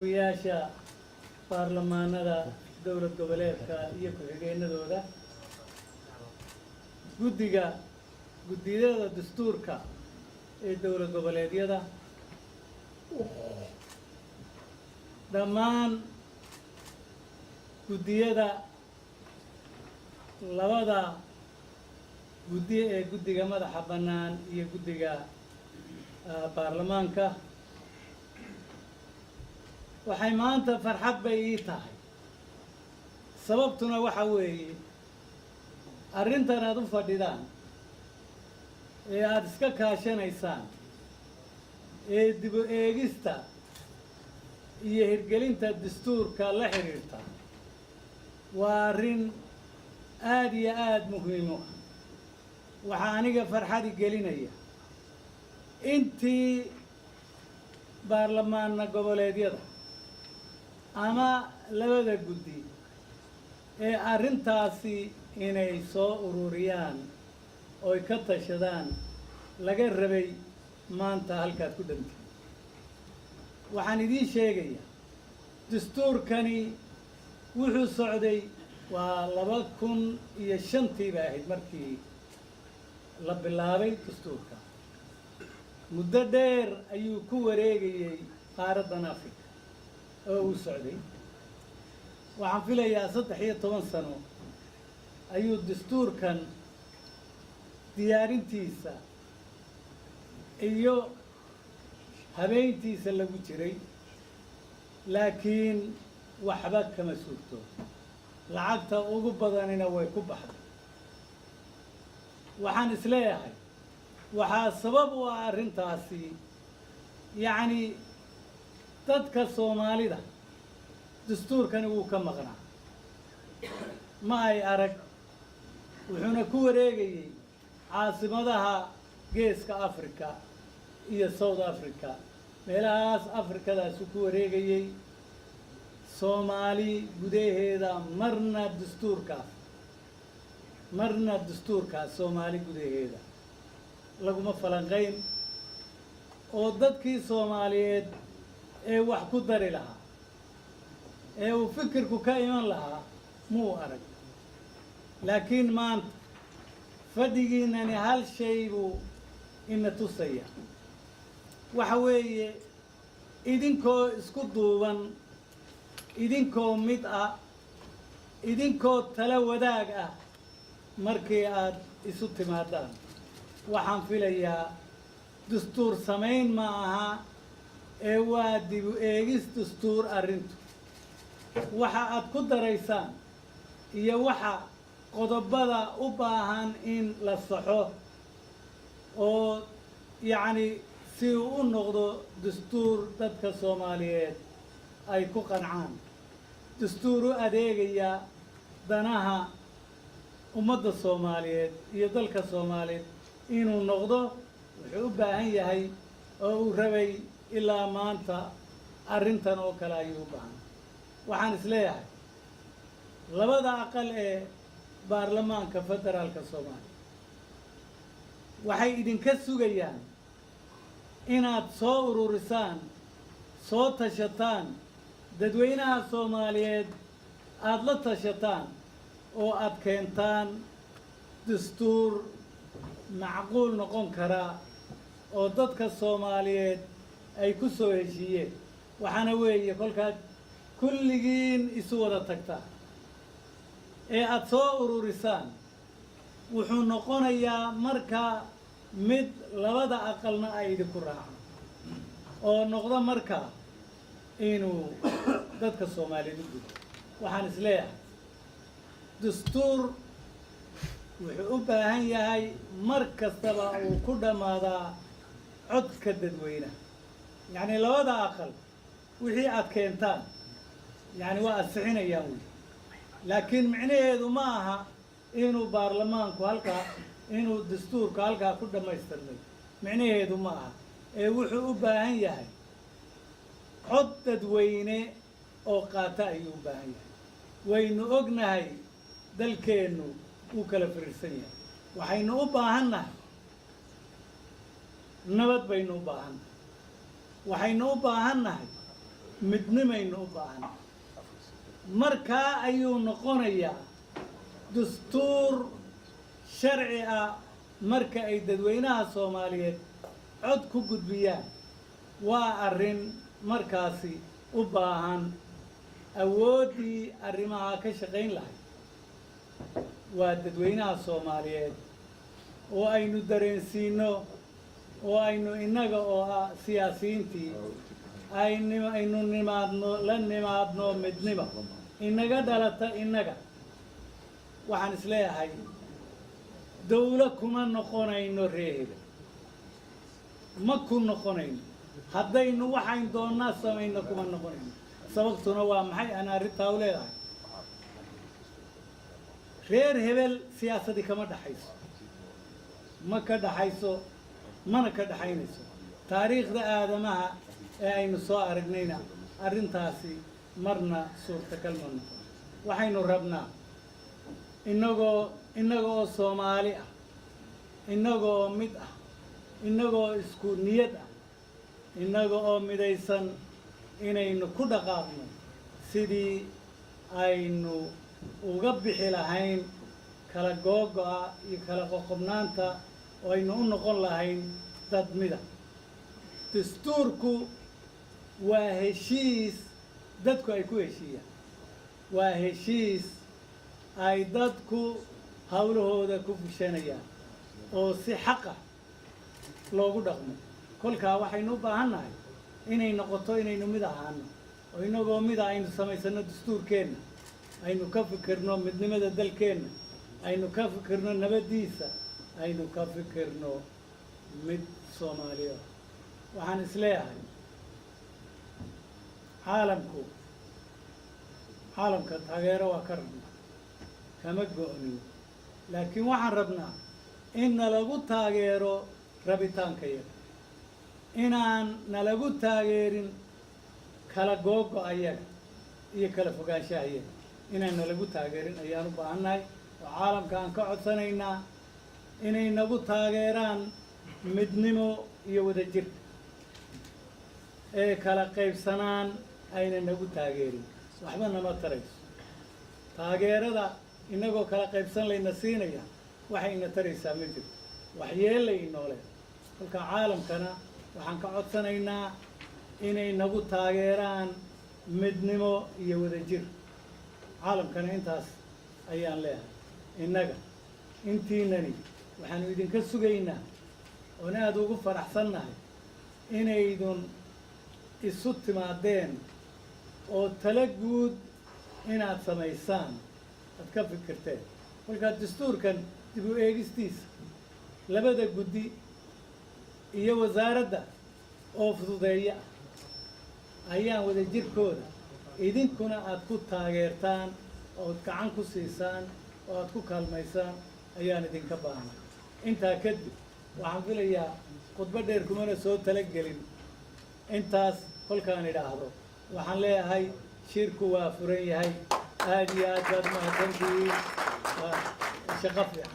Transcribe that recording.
Yaasha baarlamaanada dowlad goboleedka iyo ku-xigeenadooda, guddiga guddiyada dastuurka ee dowlad goboleedyada, dhammaan guddiyada, labada guddi ee guddiga madaxa bannaan iyo guddiga baarlamaanka. Waxay maanta farxad bay ii tahay, sababtuna waxa weeye arrintan aad u fadhidaan ee aada iska kaashanaysaan ee dib u eegista iyo hirgelinta dastuurka la xidhiirta waa arrin aada iyo aada muhiim u ah. Waxaa aniga farxadi gelinaya intii baarlamaana goboleedyada ama labada guddi ee arrintaasi inay soo ururiyaan oy ka tashadaan laga rabay maanta halkaad ku dhantay. Waxaan idiin sheegayaa, dastuurkani wuxuu socday waa 2005-tii bay ahayd markii la bilaabay dastuurka. Muddo dheer ayuu ku wareegayey qaaraddan Africa oo uu socday. Waxaan filayaa 13 sano ayuu dastuurkan diyaarintiisa iyo habeyntiisa lagu jiray, laakiin waxba kama suurto, lacagta ugu badanina way ku baxday. Waxaan isleeyahay waxaa sabab u ah arrintaasi, yacni, dadka Soomaalida dastuurkani wuu ka maqnaa, ma ay arag. Wuxuuna ku wareegayey caasimadaha Geeska Africa iyo South Africa, meelahaas Afrikadaasu ku wareegayey. Soomaali gudaheeda marna dastuurkaas, marna dastuurkaas Soomaali gudaheeda laguma falanqayn, oo dadkii Soomaaliyeed ee wax ku dari lahaa ee uu fikirku ka iman lahaa muu arag. Laakiin maanta fadhigiinani hal shay buu ina tusaya. Waxa weeye, idinkoo isku duuban, idinkoo mid ah, idinkoo tala wadaag ah, markii aad isu timaadaan, waxaan filayaa dastuur samayn ma aha ee waa dib u eegis dastuur arrintu. Waxa aad ku daraysaan iyo waxa qodobada u baahan in la saxo oo yacni si uu u noqdo dastuur dadka Soomaaliyeed ay ku qancaan, dastuur u adeegaya danaha ummadda Soomaaliyeed iyo dalka Soomaaliyeed inuu noqdo, wuxuu u baahan yahay oo uu rabay ilaa maanta arrintan oo kale ayuu u baahan. Waxaan isleeyahay labada aqal ee baarlamaanka federaalka Soomaaliya waxay idinka sugayaan inaad soo ururisaan, soo tashataan, dadweynaha Soomaaliyeed aada la tashataan oo aad keentaan dastuur macquul noqon kara oo dadka Soomaaliyeed ay ku soo heshiiyeen. Waxaana weeye, kolkaad kulligiin isu wada tagtaan ee aada soo ururisaan, wuxuu noqonayaa marka mid labada aqalna ay idinku raacaan oo noqdo marka inuu dadka Soomaaliyeed u gudo. Waxaan is leeyahay dastuur wuxuu u baahan yahay mar kastaba uu ku dhammaadaa codka dadweynaha, yacni labada aqal wixii aad keentaan yacni waa ansixinayaan wey, laakiin micnaheedu ma aha inuu baarlamaanku halkaa, inuu dastuurku halkaa ku dhammaystirmay micnaheedu ma aha, ee wuxuu u baahan yahay cod dadweyne oo qaata ayuu u baahan yahay. Waynu ognahay dalkeennu wuu kala firirsan yahay. Waxaynu u baahan nahay nabad baynu u baahan nahay. Waxaynu u baahan nahay Midnimaynu u baahannahay. Markaa ayuu noqonayaa dastuur sharci ah marka ay dadweynaha Soomaaliyeed cod ku gudbiyaan. Waa arrin markaasi u baahan awooddii arrimaha ka shaqayn lahayd waa dadweynaha Soomaaliyeed oo aynu dareensiino oo aynu innaga oo ah siyaasiyiintii aynu nimaadno, la nimaadno midnimo inaga dhalata innaga. Waxaan isleeyahay, dawlo kuma noqonayno reer hebel, ma ku noqonayno. Haddaynu waxayn doonnaa samayno, kuma noqonayno. Sababtuna waa maxay aan arrintaa u leedahay? Reer hebel siyaasadii kama dhaxayso, ma ka dhaxayso, mana ka dhaxaynayso. Taariikhda aadamaha ee aynu soo aragnayna arrintaasi marna suurtagal ma noqon. Waxaynu rabnaa innagoo, innaga oo Soomaali ah, innagoo mid ah, innagoo isku niyad ah, innaga oo midaysan, inaynu ku dhaqaaqno sidii aynu uga bixi lahayn kala googo'a iyo kala qoqobnaanta oo aynu u noqon lahayn dad mida. Dastuurku waa heshiis dadku ay ku heshiiyaan, waa heshiis ay dadku hawlahooda ku fushanayaan oo si xaqa loogu dhaqmo. Kolkaa waxaynu u baahan nahay inay noqoto inaynu mid ahaano oo inagoo mida aynu samaysano dastuurkeenna, aynu ka fikirno midnimada dalkeenna, aynu ka fikirno nabaddiisa, aynu ka fikirno mid Soomaaliya. Waxaan isleeyahay, caalamku, caalamka taageero waa ka rabnaa, kama go'nin, laakiin waxaan rabnaa in nalagu taageero rabitaanka yaga, inaan nalagu taageerin kala googo ayaga iyo kala fogaanshaha yaga. Inaan nalagu taageerin ayaan u baahannahay oo caalamka aan ka codsanaynaa inay nagu taageeraan midnimo iyo wadajirka ee kala qaybsanaan ayna nagu taageerin. Waxba nama tarayso taageerada innagoo kala qaybsan layna siinaya. Waxayna taraysaa ma jirto, waxyeelay noole. Kolka caalamkana waxaan ka codsanaynaa inay nagu taageeraan midnimo iyo wadajir. Caalamkana intaas ayaan leeyahay. Innaga intiinani waxaanu idinka sugaynaa oon aada ugu faraxsannahay inaydun isu timaadeen oo talo guud inaad samaysaan aad ka fikirteen. Kolkaa dastuurkan dib u eegistiisa labada guddi iyo wasaaradda oo fududeeya ah ayaan wadajirkooda idinkuna aad ku taageertaan ood gacan ku siisaan oo aad ku kaalmaysaan ayaan idinka baahnay. Intaa kadib waxaan filayaa khudbo dheer kumana soo talagelin. Intaas kolkaan idhaahdo, waxaan leeyahay shirku waa furan yahay. Aada iyo aad baad mahadsantihiin. Waa shaqo fiican.